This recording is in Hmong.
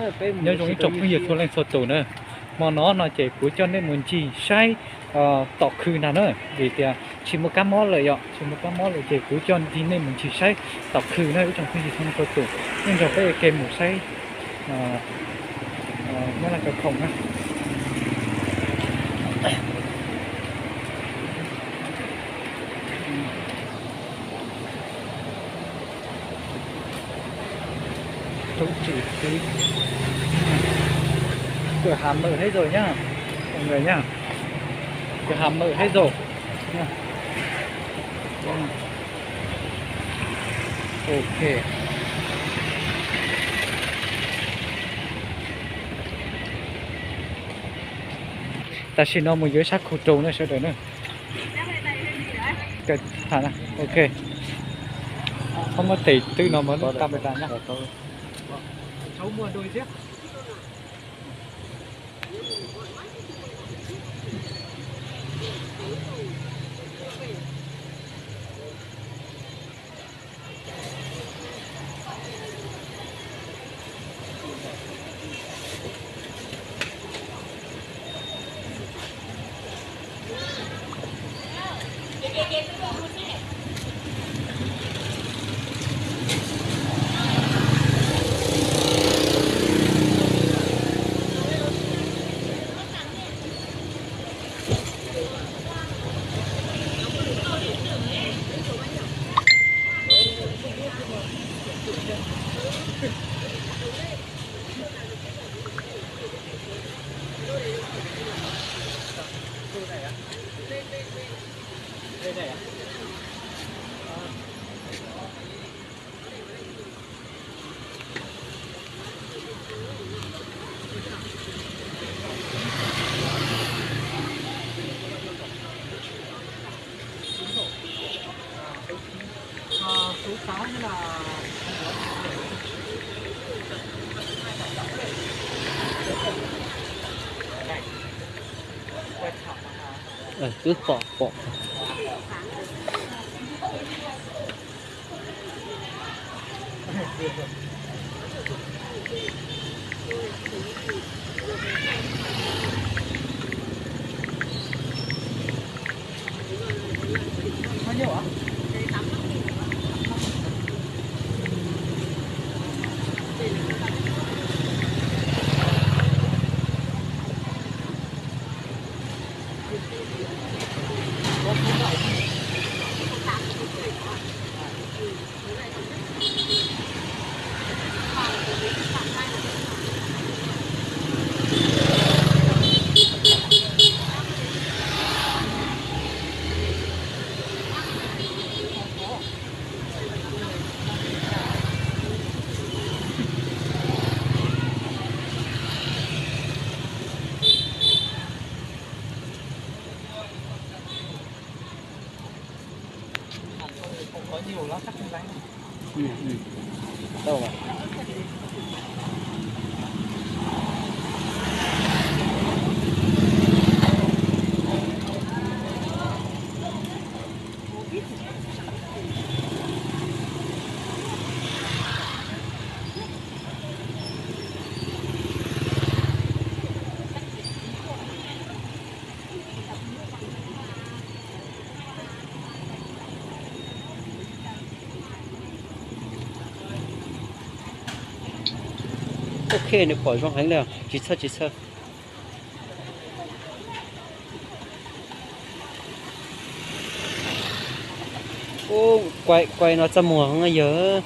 Nyob zoo ib tsoom phooj ywg txhua leej txhua tus na, hmo no no ces kuv coj nej mus ncig saib tom khw ntag na, vim tias tsis muaj kab mob lawm yom, tsis muaj kab mob lawm ces kuv coj nej mus ncig saib tom khw na ib tsoom phooj ywg txhua leej txhua tus, nej nrog peb ua ke mus saib nyob laj cov khoom na. Thú vị tí. Cửa hàng mở hết rồi nhá, mọi người nhá. Cửa hàng mở hết rồi. Ok. Tam sim no mus yuav sab khu rau na sawv daws na. Ok. Txhob muab tes twb no mas lub camera na. Twb pom pom. Ok, nws pom zoo heev li, tsis txhawj tsis txhawj. Ub, kuai no txaj muag yawg.